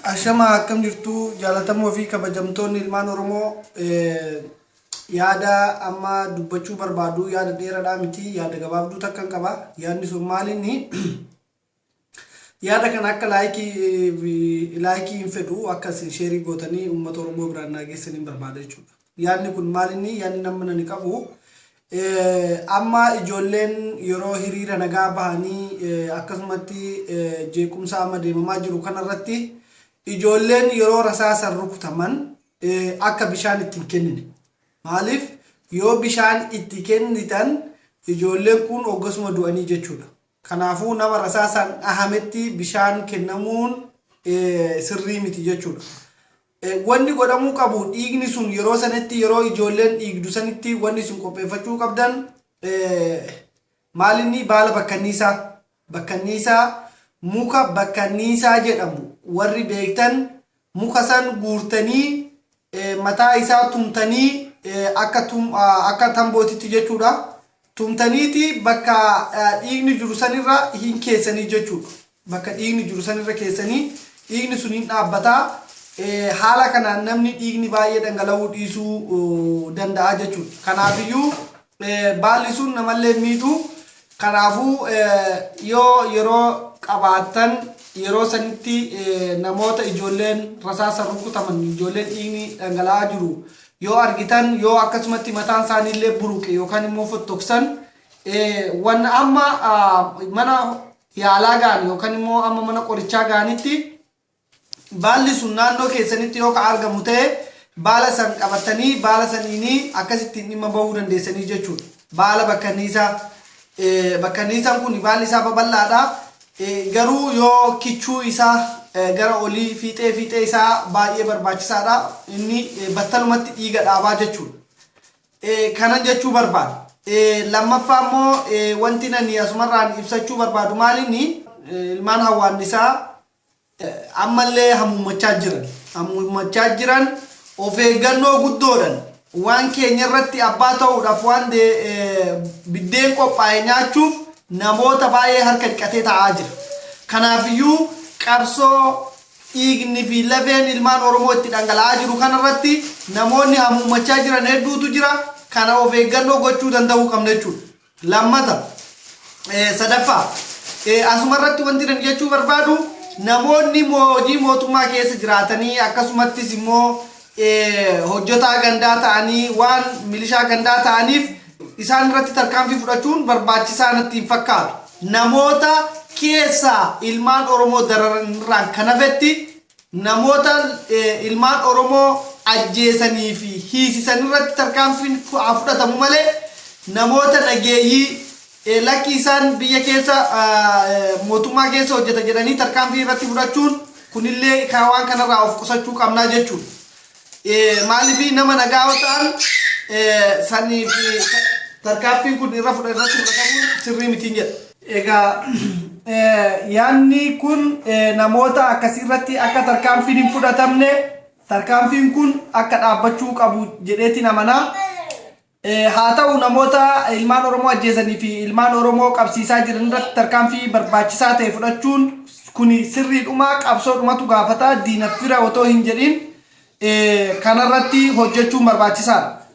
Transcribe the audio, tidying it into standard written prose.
Ashama, akkam jirtu, jaalatamoo fi kabajamtoonni ilmaan Oromoo? Yaada amma dubbachuu barbaadu yaada dheeraadhaa miti, yaada gabaabduu takkan qaba. Yaadni sun maalinni? Yaada kana akka like like hin fedhu, akka share gootanii uummata Oromoo biraan naa geessanii barbaada jechuudha. Yaadni kun maalinni? Yaadni nama nani qabu, amma ijoolleen yeroo hiriira nagaa bahanii, akkasumatti jeequmsa amma deemamaa jiru kanarratti, ijoolleen yeroo rasaasan rukutaman akka bishaan itti hin kennine. Maaliif? Yoo bishaan itti kennitan ijoolleen kun hoggasuma du'anii jechuudha. Kanaafuu nama rasaasaan dhahametti bishaan kennamuun sirrii miti jechuudha. Wanni godhamuu qabu, dhiigni sun yeroo sanitti, yeroo ijoolleen dhiigdu sanitti, wanni sun qopheeffachuu qabdan maalinni? Baala bakkanniisaa. Bakkanniisaa, muka bakkanniisaa jedhamu warri beektan, muka san guurtanii mataa isaa tumtanii, akka tambootitti jechuudha. Tumtaniiti bakka dhiigni jiru sanirra hin keessanii jechuudha. Bakka dhiigni jiru sanirra keessanii dhiigni sun hin dhaabbataa. Haala kanaan namni dhiigni baay'ee dhangala'uu dhiisuu danda'a jechuudha. Kanaafiyyuu baalli sun namallee miidhu. Kanaafuu yoo yeroo qabaattan, yeroo sanitti namoota ijoolleen rasaasa rukutaman, ijoolleen dhiigni dhangala'aa jiru yoo argitan, yoo akkasumatti mataan isaaniillee buruqe yookaan immoo fottoksan, wanna amma mana yaalaa ga'an yookaan immoo amma mana qorichaa ga'anitti, baalli sun naannoo keessanitti yoo ka argamu ta'e, baala san qabatanii baala saniinii akkasittiin dhimma bahuu dandeessanii jechuudha. Baala bakkanniisaa, bakkanniisaan kun baalli isaa babal'aadha. Garuu yoo kichuu isaa gara olii fiixee isaa baay'ee barbaachisaadha. Inni battalumatti dhiiga dhaabaa jechuudha. Kanan jechuu barbaada. Lammaffaa immoo wanti nani asumarraan ibsachuu barbaadu maalinni? Ilmaan hawwaannisaa ammallee hamuummachaa jiran. Hamuummachaa jiran. Of eeggannoo guddoodhan waan keenya irratti abbaa ta'uudhaaf, waan biddeen qophaa'e nyaachuuf namoota baay'ee harka dhiqatee taa'aa jira. Kanaafiyyuu qabsoo dhiigni fi lafeen ilmaan Oromoo itti dhangala'aa jiru kanarratti namoonni hamuummachaa jiran hedduutu jira. Kana of eeggannoo gochuu danda'uu qabna jechuudha. Lammata, sadaffaa, asumarratti wanti nan jechuu barbaadu, namoonni hojii mootummaa keessa jiraatanii, akkasumattis immoo hojjetaa gandaa ta'anii, waan milishaa gandaa ta'aniif, isaan irratti tarkaanfii fudhachuun barbaachisaa natti hin fakkaatu. Namoota keessaa ilmaan Oromoo dararan irraan kan hafetti, namoota ilmaan Oromoo ajjeesanii fi hiisisan irratti tarkaanfiin haa fudhatamu malee, namoota nageeyyii lakki isaan biyya keessa mootummaa keessa hojjeta jedhanii tarkaanfii irratti fudhachuun kunillee waan kanarraa of qusachuu qabnaa jechuudha. Maaliif? Nama nagaa yoo ta'an saniif tarkaanfiin kun irratti fudhatamuun sirrii mitiin jedha. Egaa yaadni kun namoota akkasii irratti akka tarkaanfiin hin fudhatamne, tarkaanfiin kun akka dhaabbachuu qabu jedheetiin amanaa. Haa ta'u, namoota ilmaan Oromoo ajjeesanii fi ilmaan Oromoo qabsiisaa jiran irratti tarkaanfii barbaachisaa ta'e fudhachuun kun sirriidhuma, qabsoodhumatu gaafata, diina fira otoo hin jedhin kanarratti hojjechuun barbaachisaadha.